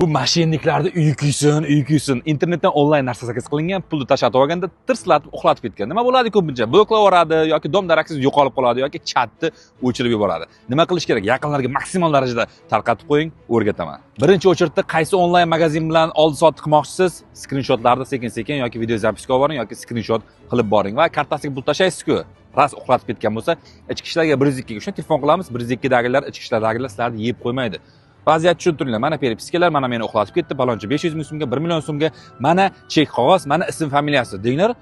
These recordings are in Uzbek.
Bu мошенник larni uyi kuysin, uyi kuysin. Internetdan onlayn narsa заказ qilingan, pulni tashlab olganda tirslatib uxlatib ketgan. Nima bo'ladi ko'pincha? Bloklab yuboradi yoki dom daraksiz yo'qolib qoladi yoki chatni o'chirib yuboradi. Nima qilish kerak? Yaqinlarga maksimal darajada tarqatib qo'ying, o'rgataman. Birinchi очередь da qaysi onlayn magazin bilan oldi sotdi qilmoqchisiz? Skrinshotlarni sekin-sekin yoki video запись ga olib boring yoki skrinshot qilib boring va kartasiga pul tashlaysiz-ku. Ras uxlatib ketgan bo'lsa, ichki ishlarga 102 ga shuni telefon qilamiz, 102 dagilar, ichki ishlardagilar sizlarni yeb qo'ymaydi. Vaziyat tushuntiringlar. Mana переписка lar, mana meni uxlatib ketdi, palonchi 500 ming so'mga, 1 million so'mga, mana chek qog'oz, mana ism familiyasi denglar.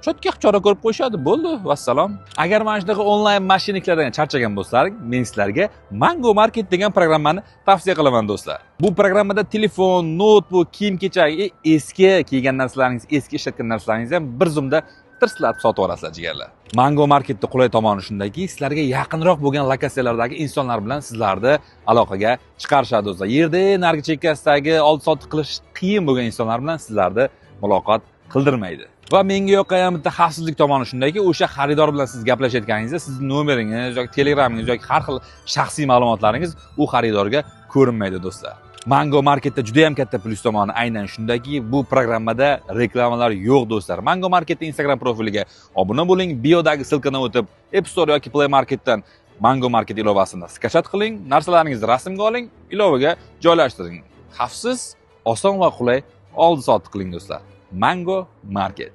Чётко chora ko'rib qo'yishadi, bo'ldi, vassalom. Agar mana shunaqa onlayn мошенник lardan charchagan bo'lsangiz, men sizlarga Mango Market degan programmani tavsiya qilaman, do'stlar. Bu programmada telefon, noutbuk, kiyim-kechak, eski kiygan narsalaringiz, eski ishlatgan narsalaringizni ham bir zumda tirslatib sotib olasizlar, jigarlar. Mango Marketda qulay tomoni shundaki, sizlarga yaqinroq bo'lgan lokatsiyalardagi insonlar bilan sizlarni aloqaga chiqarishadi, do'stlar. Yerda narigi chekkasidagi oldi sotdi qilish qiyin bo'lgan insonlar bilan sizlarni muloqot qildirmaydi. Va menga yoqqan bitta xavfsizlik tomoni shundaki, o'sha xaridor bilan siz gaplashayotganingizda sizni nomeringiz yoki Telegramingiz yoki har xil shaxsiy ma'lumotlaringiz u xaridorga ko'rinmaydi, do'stlar. Mango Marketda juda ham katta plyus tomoni aynan shundaki, bu programmada reklamalar yo'q, do'stlar. Mango Marketda Instagram profiliga obuna bo'ling, biodagi ссылка dan o'tib, App Store yoki Play Marketdan Mango Market ilovasini скачать qiling, narsalaringizni rasmga oling, ilovaga joylashtiring. Xavfsiz, oson va qulay oldi sotdi qiling, do'stlar. Mango Market.